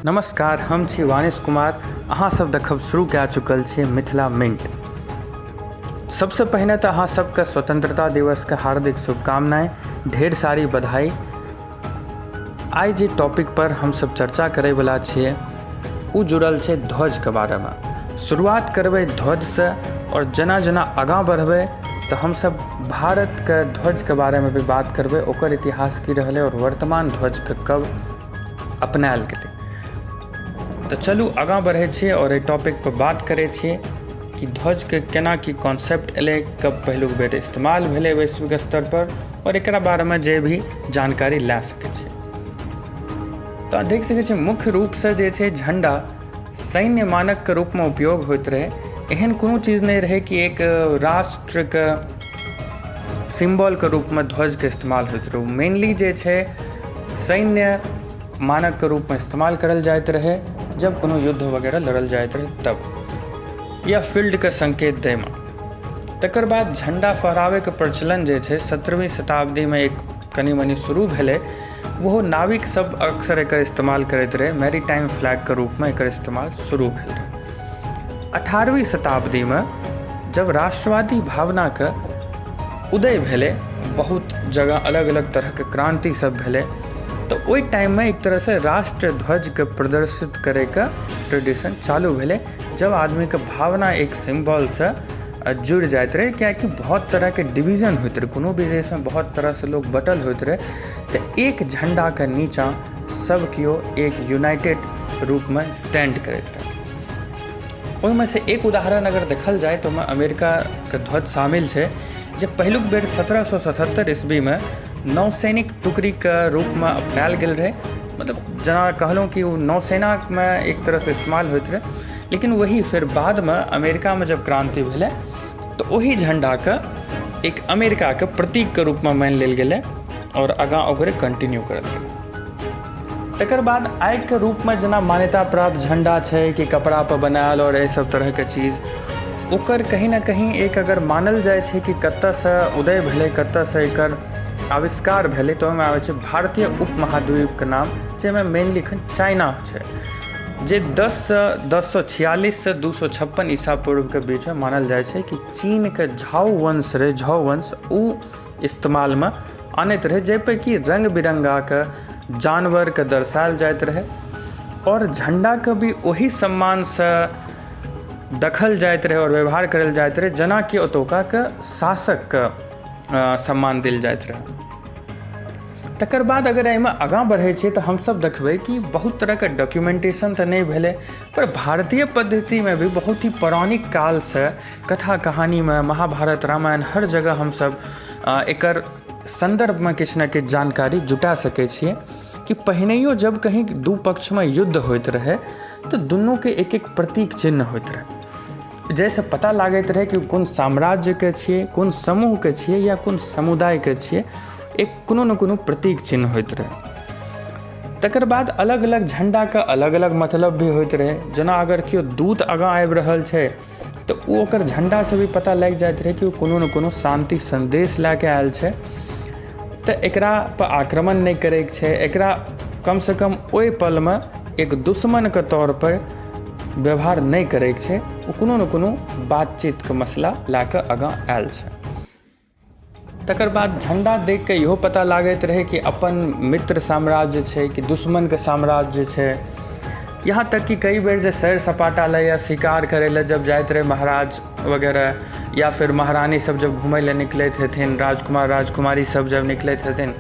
नमस्कार, हम छी वाणेश कुमार। अहाँ सब देखब शुरू कए चुकल छी मिथिला मिंट। सबसँ पहिने तऽ अहाँ सबके स्वतंत्रता दिवसके हार्दिक शुभकामनाएं, ढेर सारी बधाई। आइ जे टॉपिक पर हमसब चर्चा करैवला छियै ओ जुड़ल छै ध्वजके बारेमे। शुरुआत करबै ध्वजसँ आओर जेना जेना आगाँ बढ़बै तऽ हमसब भारतके ध्वजके बारेमे भी बात करबै, ओकर इतिहास की रहलै आओर वर्तमान ध्वजके कब अपनायल गेलै। तऽ चलू आगाँ बढ़ै छियै आओर एहि टॉपिकपर बात करै छियै कि ध्वजके केना की कॉन्सेप्ट एलै, कब पहिलुक बेर इस्तेमाल भेलै वैश्विक स्तरपर आओर एकरा बारेमे जे भी जानकारी लए सकै छी। तऽ देख सकै छियै, मुख्य रूपसँ जे छै झण्डा सैन्य मानकके रूपमे उपयोग होइत रहै। एहन कोनो चीज नहि रहै कि एक राष्ट्रके सिम्बलके रूपमे ध्वजके इस्तेमाल होइत रहै। मेनली जे छै सैन्य मानकके रूपमे इस्तेमाल करल जाइत रहै, जब कोनो युद्ध वगैरह लड़ल जाइत रहै तब, या फील्डके संकेत दैमे। तकर बाद झण्डा फहराबैके प्रचलन जे छै 17वीं शताब्दीमे एक कनि मनि शुरू भेलै। ओहो नाविक सब अक्सर एकर इस्तेमाल करैत रहै। मैरीटाइम फ्लैगके रूपमे एकर इस्तेमाल शुरू भेल रहै। 18वीं शताब्दीमे जब राष्ट्रवादी भावनाके उदय भेलै, बहुत जगह अलग अलग तरहके क्रान्ति सब भेलै, तऽ ओहि टाइममे एक तरहसँ राष्ट्र ध्वजके प्रदर्शित करैके ट्रेडिशन चालू भेलै, जब आदमीके भावना एक सिम्बलसँ जुड़ि जाइत रहै, कियाकि बहुत तरहके डिवीजन होइत रहै। कोनो भी देशमे बहुत तरहसँ लोक बँटल होइत रहै, तऽ एक झण्डाके नीचाँ सब केओ एक यूनाइटेड रूपमे स्टैंड करैत रहै। ओहिमे से एक उदाहरण अगर देखल जाय तऽ ओहिमे अमेरिकाके ध्वज शामिल छै, जे पहिलुक बेर 1777 ईस्वीमे नौसैनिक टुकड़ीके रूपमे अपनायल गेल रहै। मतलब जेना कहलहुँ कि ओ नौसेनामे एक तरहसँ इस्तेमाल होइत रहै, लेकिन वही फेर बादमे अमेरिकामे जब क्रान्ति भेलै तऽ ओहि झण्डाके एक अमेरिकाके प्रतीकके रूपमे मानि लेल गेलै आओर आगाँ ओकरे कंटिन्यू करल गेलै। तकर बाद आइके रूपमे जेना मान्यता प्राप्त झण्डा छै कि कपड़ापर बनायल आओर एहि सब तरहके चीज, ओकर कहीं ने कहीं एक अगर मानल जाइ छै कि कतऽसँ उदय भेलै, कतऽसँ एकर आविष्कार भेलै, तऽ ओहिमे आबै छै भारतीय उपमहाद्वीपके नाम, जाहिमे मेनली एखन चाइना छै, जे 1046सँ 256 ईसा पूर्वके बीचमे मानल जाइ छै कि चीनके झाओ वंश रहै, झाओ वंश ओ इस्तेमालमे आनैत रहै, जाहिपर कि रङ्ग बिरङ्गाके जानवरके दर्शायल जाइत रहै आओर झण्डाके भी ओहि सम्मानसँ देखल जाइत रहै आओर व्यवहार करल जाइत रहै, जेनाकि ओतुकाके शासकके सम्मान देल जाइत रहै। तकर बाद अगर एहिमे आगाँ बढ़ै छियै तऽ हमसब देखबै कि बहुत तरहके डॉक्युमेन्टेशन तऽ नहि भेलै, पर भारतीय पद्धतिमे भी बहुत ही पौराणिक कालसँ कथा कहानीमे, महाभारत, रामायण, हर जगह हमसब एकर सन्दर्भमे किछु ने किछु जानकारी जुटा सकै छियै कि पहिनहियो जब कहीं दू पक्षमे युद्ध होइत रहै तऽ दुनूके एक एक प्रतीक चिन्ह होइत रहै, जाहिसँ पता लागैत रहै कि कोन साम्राज्यके छियै, कोन समूहके छियै या कोन समुदायके छियै। एक कोनो ने कोनो प्रतीक चिन्ह होइत रहै। तकर बाद अलग अलग झण्डाके अलग अलग मतलब भी होइत रहै। जेना अगर केओ दूत आगाँ आबि रहल छै तऽ ओ ओकर झण्डासँ भी पता लागि जाइत रहै कि ओ कोनो ने कोनो शान्ति सन्देश लए कऽ आयल छै, तऽ एकरा पर आक्रमण नहि करैके छै, एकरा कमसँ कम ओहि पलमे एक दुश्मनके तौरपर व्यवहार नहि करैके छै, ओ कोनो ने कोनो बातचीतके मसला लए कऽ आगाँ आयल छै। तकर बाद झण्डा देखिकऽ इहो पता लागैत रहै कि अपन मित्र साम्राज्य छै कि दुश्मनके साम्राज्य छै। यहाँ तक कि कई बेर जे सैर सपाटा लए या शिकार करै लए जब जाइत रहै महाराज वगैरह या फिर महारानी सब जब घुमै लए निकलैत हेथिन, राजकुमार राजकुमारी सब जब निकलैत हेथिन,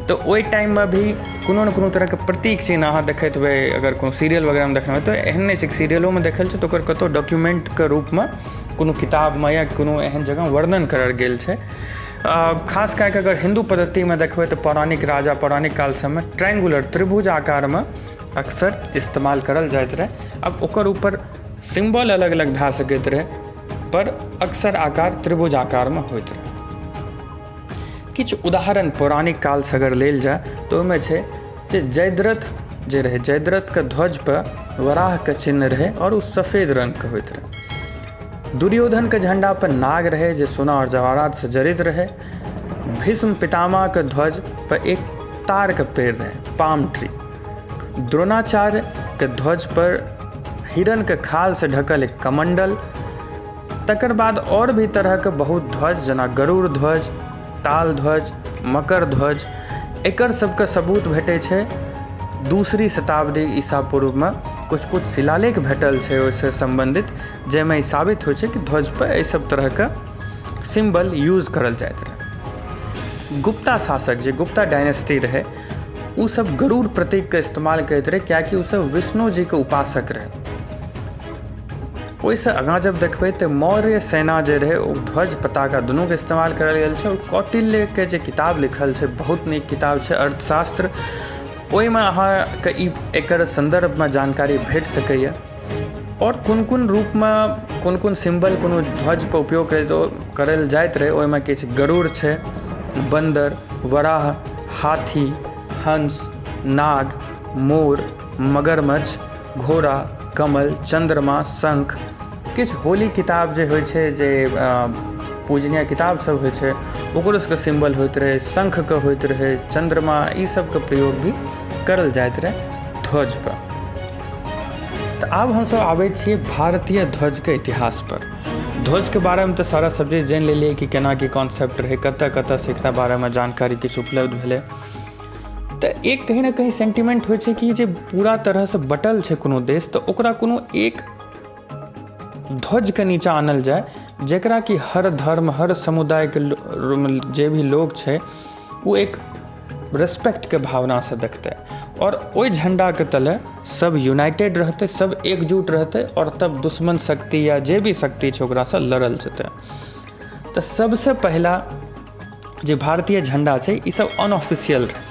तऽ ओहि टाइममे भी कोनो ने कोनो तरहके प्रतीक चिन्ह अहाँ देखैत हेबै। अगर कोनो सीरियल वगैरहमे देखने हेबै तऽ एहन नहि छै कि सीरियलोमे देखल छै तऽ ओकर कतहु डॉक्यूमेन्टके रूपमे कोनो किताबमे या कोनो एहन जगह वर्णन करल गेल छै। खास कए कऽ अगर हिन्दू पद्धतिमे देखबै तऽ पौराणिक राजा, पौराणिक काल सबमे ट्रायंगुलर, त्रिभुज आकारमे अक्सर इस्तेमाल करल जाइत रहै। आब ओकर ऊपर सिम्बल अलग अलग भए सकैत रहै, पर अक्सर आकार त्रिभुज आकारमे होइत रहै। किछु उदाहरण पौराणिक कालसँ अगर लेल जाय तऽ ओहिमे छै जे जयद्रथ जे रहै, जयद्रथके ध्वजपर वराहके चिन्ह रहै आओर ओ सफेद रङ्गके होइत रहै। दुर्योधनके झण्डापर नाग रहै, जे सोना आओर जवाहरातसँ जड़ित रहै। भीष्म पितामहके ध्वजपर एक तारके पेड़ रहै, पाम ट्री। द्रोणाचार्य के ध्वजपर हिरणके खालसँ ढकल एक कमण्डल। तकर बाद आओर भी तरहके बहुत ध्वज जेना गरुड़ ध्वज, ताल ध्वज, मकर ध्वज, एकर सबके सबूत भेटै छै। दूसरी शताब्दी ईसा पूर्वमे किछु किछु शिलालेख भेटल छै ओहिसँ सम्बन्धित, जाहिमे ई साबित होइ छै कि ध्वजपर एहि सब तरहके सिम्बल यूज करल जाइत रहै। गुप्ता शासक जे गुप्ता डायनेस्टी रहै ओ सब गरुड़ प्रतीकके इस्तेमाल करैत रहै, कियाकि ओसब विष्णु जीके उपासक रहै। ओहिसँ आगाँ जब देखबै तऽ मौर्य सेना जे रहै ओ ध्वज पताका दुनूके इस्तेमाल करल गेल छै। आओर कौटिल्यके जे किताब लिखल छै, बहुत नीक किताब छै अर्थशास्त्र, ओहिमे अहाँके ई एकर सन्दर्भमे जानकारी भेट सकैए। आओर कोन कोन रूपमे कोन कोन सिम्बल कोनो ध्वजपर उपयोग करल जाइत रहै, ओहिमे किछु गरुड़ छै, बन्दर, वराह, हाथी, हंस, नाग, मोर, मगरमच्छ, घोड़ा, कमल, चन्द्रमा, शङ्ख। किछु होली किताब जे होइ छै, जे पूजनीय किताब सब होइ छै, ओकरो सबके सिम्बल होइत रहै, शङ्खके होइत रहै, चन्द्रमा, ई सबके प्रयोग भी करल जाइत रहै ध्वजपर। तऽ आब हमसब आबै छियै भारतीय ध्वजके इतिहासपर। ध्वजके बारेमे तऽ सारा सब चीज जानि लेलियै कि केना की कॉन्सेप्ट रहै, कतऽ कतऽसँ एकरा बारेमे जानकारी किछु उपलब्ध भेलै। तऽ एक कहीं ने कहीं सेन्टिमेन्ट होइ छै कि जे पूरा तरहसँ बँटल छै कोनो देश, तऽ ओकरा कोनो एक ध्वजके नीचाँ आनल जाय, जकरा कि हर धर्म हर समुदायके जे भी लोक छै ओ एक रेस्पेक्टके भावनासँ देखतै आओर ओहि झण्डाके तले सब यूनाइटेड रहतै, सब एकजुट रहतै आओर तब दुश्मन शक्ति या जे भी शक्ति छै ओकरासँ लड़ल जेतै। तऽ सबसँ पहिला जे भारतीय झण्डा छै ई सब अनऑफिशियल रहै।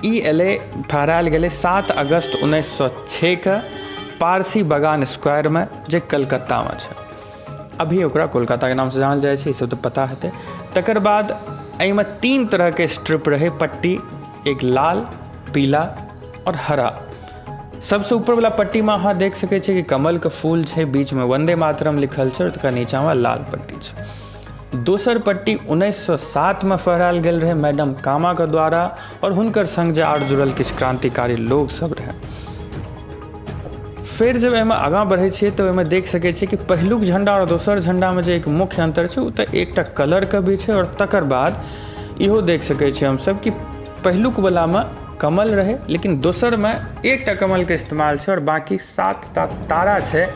ई एलै, फहरायल गेलै 7 अगस्त 1906के पारसी बगान स्क्वायरमे, जे कलकत्तामे छै। अभी ओकरा कोलकाताके नामसँ जानल जाइ छै, ई सब तऽ पता हेतै। तकर बाद एहिमे 3 तरहके स्ट्रिप रहै पट्टी, एक लाल, पीला आओर हरा। सबसँ ऊपरवला पट्टीमे अहाँ देख सकै छियै कि कमलके फूल छै, बीचमे वन्दे मातरम लिखल छै आओर तकर नीचाँमे लाल पट्टी छै। दोसर पट्टी 1907मे फहरायल गेल रहै मैडम कामाके द्वारा आओर हुनकर सङ्ग जे आर जुड़ल किछु क्रान्तिकारी लोकसभ रहै। फेर जब एहिमे आगाँ बढ़ै छियै तऽ ओहिमे देख सकै छियै कि पहिलुक झण्डा आओर दोसर झण्डामे जे एक मुख्य अन्तर छै ओ तऽ एकटा कलरके भी छै। आओर तकर बाद इहो देख सकै छियै हमसभ कि पहिलुकवलामे कमल रहै, लेकिन दोसरमे एकटा कमलके इस्तेमाल छै आओर बाँकी 7टा तारा छै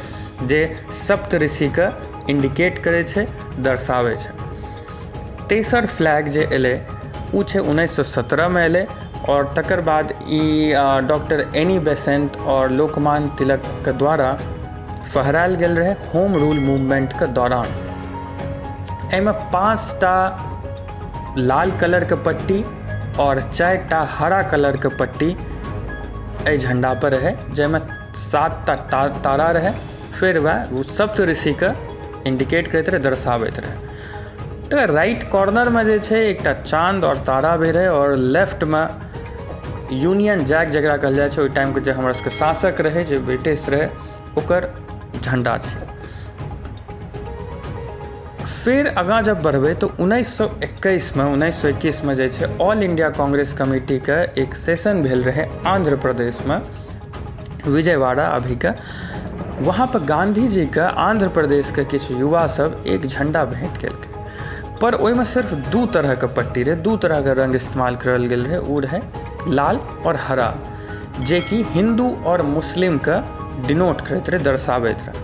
जे सप्त ऋषिके इंडिकेट करै छै, दर्शाबै छै। तेसर फ्लैग जे एलै ओ छै 1917मे एलै आओर तकर बाद ई डॉक्टर एनी बेसेंट आओर लोकमान्य तिलकके द्वारा फहरायल गेल रहै होम रूल मूवमेंटके दौरान। एहिमे 5टा लाल कलरके पट्टी आओर 4टा हरा कलरके पट्टी एहि झण्डापर रहै, जाहिमे 7टा तारा रहै। फेर वएह ओ सप्त ऋषिके इंडिकेट करैत रहै, दर्शाबैत रहै। तऽ राइट कॉर्नरमे जे छै एकटा चाँद आओर तारा भी रहै आओर लेफ्टमे यूनियन जैक जकरा कहल जाइ छै, ओहि टाइमके जे हमरा सबके शासक रहै, जे ब्रिटिश रहै, ओकर झण्डा छै। फेर आगाँ जब बढ़बै तऽ 1921मे जे छै ऑल इंडिया कांग्रेस कमिटीके एक सेशन भेल रहै आन्ध्र प्रदेशमे, विजयवाड़ा अभीके। वहाँपर गाँधीजीके आन्ध्र प्रदेशके किछु युवा सब एक झण्डा भेंट केलकै, पर ओहिमे सिर्फ 2 तरहके पट्टी रहै, 2 तरहके रङ्ग इस्तेमाल करल गेल रहै, ओ रहै लाल आओर हरा, जेकि हिन्दू आओर मुस्लिमके डिनोट करैत रहै, दर्शाबैत रहै।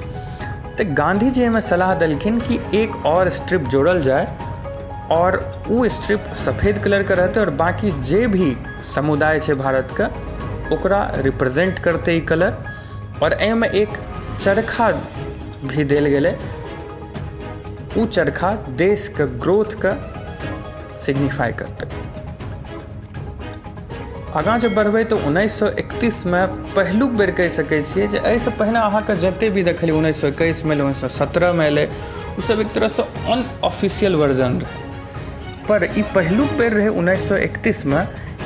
तऽ गाँधीजी एहिमे सलाह देलखिन कि एक आओर स्ट्रिप जोड़ल जाय आओर ओ स्ट्रिप सफेद कलरके रहतै आओर बाँकी जे भी समुदाय छै भारतके ओकरा रिप्रेजेंट करतै ई कलर। आओर एहिमे एक चरखा भी देल गेलै, ओ चरखा देशके ग्रोथके सिग्निफाइ करतै। आगाँ जब बढ़बै तऽ 1931मे पहिलुक बेर कहि सकै छियै जे एहिसँ पहिने अहाँके जते भी देखलियै 1921मे एलै, 1917मे एलै, ओसब एक तरहसँ अनऑफिशियल वर्जन रहै। पर ई पहिलुक बेर रहै 1931मे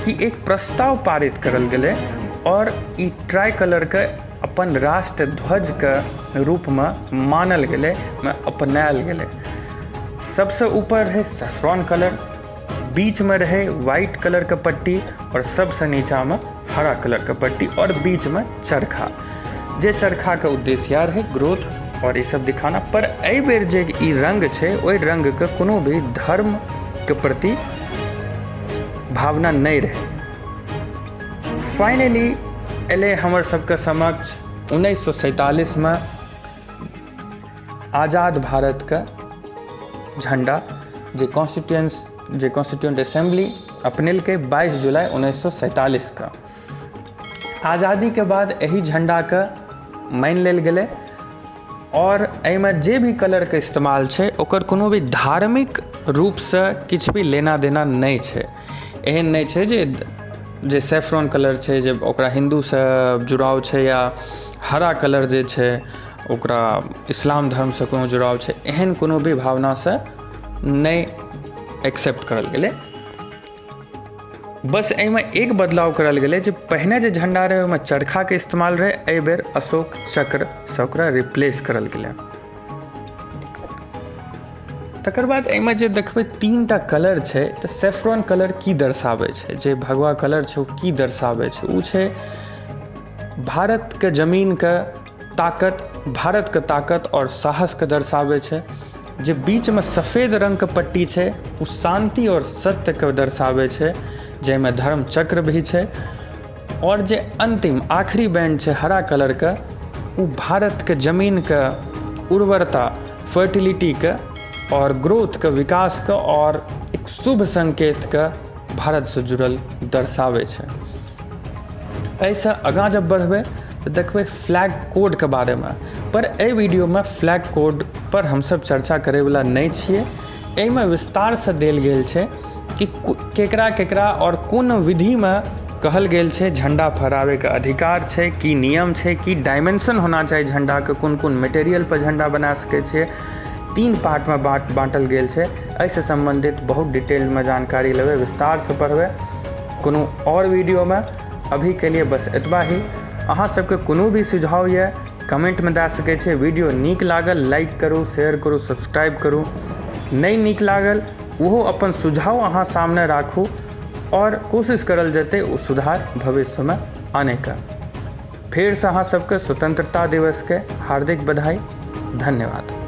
कि एक प्रस्ताव पारित करल गेलै आओर ई ट्राई कलरके अपन राष्ट्र ध्वजके रूपमे मानल गेलै, अपनायल गेलै। सबसँ ऊपर रहै सैफ्रॉन कलर, बीचमे रहै व्हाइट कलरके पट्टी आओर सबसँ नीचाँमे हरा कलरके पट्टी आओर बीचमे चरखा, जे चरखाके उद्देश्य इएह रहै ग्रोथ आओर ईसब दिखाना। पर एहिबेर जे ई रङ्ग छै ओहि रङ्गके कोनो भी धर्मके प्रति भावना नहि रहै। फाइनली एलै हमर सबके समक्ष 1947मे आज़ाद भारतके झण्डा, जे कॉन्स्टिट्यूएंट असेंबली अपनेलकै 22 जुलाई 1947के। आज़ादीके बाद एहि झण्डाके मानि लेल गेलै आओर एहिमे जे भी कलरके इस्तेमाल छै ओकर कोनो भी धार्मिक रूपसँ किछु भी लेना देना नहि छै। एहन नहि छै जे जे सेफ्रॉन कलर छै जे ओकरा हिन्दूसँ जुड़ाव छै या हरा कलर जे छै ओकरा इस्लाम धर्मसँ कोनो जुड़ाव छै, एहन कोनो भी भावनासँ नहि एक्सेप्ट करल गेलै। बस एहिमे एक बदलाव करल गेलै जे पहिने जे झण्डा रहै ओहिमे चरखाके इस्तेमाल रहै, एहिबेर अशोक चक्रसँ ओकरा रिप्लेस करल गेलै। तकर बाद एहिमे जे देखबै 3टा कलर छै, तऽ सेफ्रॉन कलर की दर्शाबै छै, जे भगवा कलर छै ओ की दर्शाबै छै, ओ छै भारतके जमीनके ताकत, भारतके ताकत आओर साहसके दर्शाबै छै। जे बीचमे सफेद रङ्गके पट्टी छै ओ शान्ति आओर सत्यके दर्शाबै छै, जाहिमे धर्म चक्र भी छै। आओर जे अन्तिम आखिरी बैंड छै हरा कलरके, ओ भारतके जमीनके उर्वरता, फर्टिलिटीके आओर ग्रोथके, विकासके आओर एक शुभ संकेतके भारतसँ जुड़ल दर्शाबै छै। एहिसँ आगाँ जब बढ़बै तऽ देखबै फ्लैग कोडके बारेमे, पर एहि वीडियोमे फ्लैग कोड पर हमसब चर्चा करैवला नहि छियै। एहिमे विस्तारसँ देल गेल छै कि केकरा केकरा आओर कोन विधिमे कहल गेल छै झण्डा फहराबैके अधिकार छै, की नियम छै, की डायमेंशन होना चाही झण्डाके, कोन कोन मटेरियल पर झण्डा बना सकै छियै। 3 पार्टमे बाँटल गेल छै। एहिसँ सम्बन्धित बहुत डिटेलमे जानकारी लेबै, विस्तारसँ पढ़बै कोनो आओर वीडियोमे। अभीके लिए बस एतबा ही। अहाँ सबके कोनो भी सुझाव यऽ कमेंटमे दए सकै छियै। वीडियो नीक लागल लाइक करू, शेयर करू, सब्सक्राइब करू। नहि नीक लागल ओहो अपन सुझाव अहाँ सामने राखू आओर कोशिश करल जेतै ओ सुधार भविष्यमे आनैके। फेरसँ अहाँ सबके स्वतंत्रता दिवसके हार्दिक बधाई। धन्यवाद।